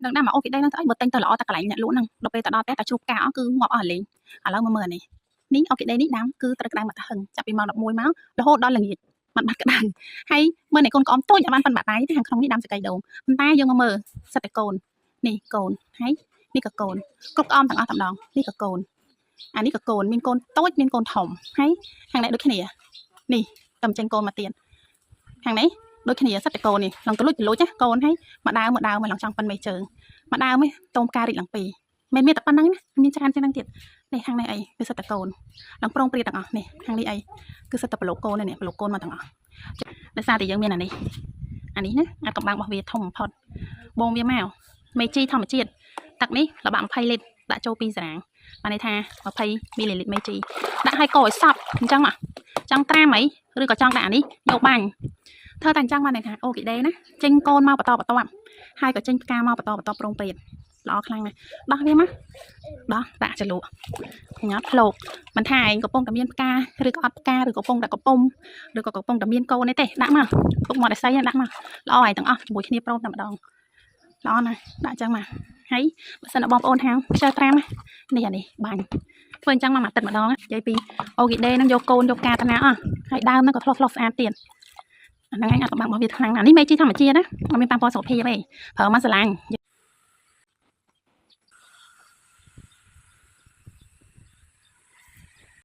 ដឹងដែរមកអូគីដេហ្នឹងទៅអីបើទិញទៅល្អតែកន្លែងអ្នកលក់ហ្នឹងដល់ពេលទៅដល់ផ្ទះតែជ្រូកផ្កាអស់គឺងាប់អស់រលីងឥឡូវមកមើលអានេះនេះអូគីដេនេះដាំគឺត្រូវក្តៅមកទៅហឹងចាប់ពីម៉ោង11មករហូតដល់ល្ងាចมันបាត់ក្តៅហើយមើលនៃកូនក្អមតូចអត់បានប៉ុនបាត់ដៃទេខាងក្នុងនេះដាំសកៃដូងប៉ុន្តែយើងមកមើលសិតតែកូននេះកូនហើយនេះក៏កូនគ្រប់ក្អមទាំងអស់តែម្ដងនេះក៏កូនអានេះក៏កូនមានកូនតូចមានកូនធំហើយខាងនេះដូចគ្នានេះតំចេញកូនមកទៀតខាងនេះដូចគ្នាសិតតែកូននេះឡងទៅលួចទៅលួចណាកូនហើយមកដើមមកដើមមកឡងចង់ប៉ុនមេជើងមកដើមឯងតូមផ្ការីកឡើងពីរមិនមានតែប៉ុណ្្នឹងណាមានច្រើនជាងហ្នឹងទៀតនេះខាងនេះអីគឺសិតតែកូនឡងប្រងព្រាទាំងអស់នេះខាងនេះអីគឺសិតតែប្រឡូកកូននេះប្រឡូកកូនមកទាំងអស់ដោយសារតែយើងមានអានេះអានេះណាអាចកំបាំងរបស់វាធំបំផុតបងវាមកមេជីធម្មជាតិទឹកនេះល្បាក់20លីត្រដាក់ចូល2សារ៉ាងបានន័យថា20មីលីលីត្រមេជីដាក់ឲ្យកោឲ្យសប់អញ្ចឹងមកចង់ត្រាំអីឬក៏ចង់ដាក់អានេះយកបាញ់ធ្វើតែអញ្ចឹងបានន័យថាអូគីដេណាចេញកូនមកបន្តបន្ទាប់ហើយក៏ចេញផ្កាមកបន្តបន្ទាប់ប្រងព្រាតល្អខ្លាំងណាស់ដោះវាមកដោះដាក់ចលក់ញ៉ាត់ផ្លោកមិនថាឯងកំពុងតែមានផ្កាឬក៏អត់ផ្កាឬកំពុងតែកំពុំឬក៏កំពុងតែមានកូនទេដាក់មកទុកមកតែសៃដាក់មកល្អឯងទាំងអស់ជាមួយគ្នាព្រមតែម្ដងល្អណាស់ដាក់អញ្ចឹងមកហើយបើសិនបងប្អូនថាខ្ជិលត្រាំនេះអានេះបាញ់ធ្វើអញ្ចឹងមកមួយអាទិត្យម្ដងនិយាយពីអូគីដេហ្នឹងយកកូនយកផ្កាតាណាអស់ហើយដើមហ្នឹងក៏ធ្លោះធ្លោះស្អាតទៀតអាហ្នឹងឯងអត់កំបាំងរបស់វាខ្លាំងណាស់នេះមេជីធម្មជាតិណាអត់មានប៉ះពាល់សុខភាពទេប្រើមកស្រឡាញ់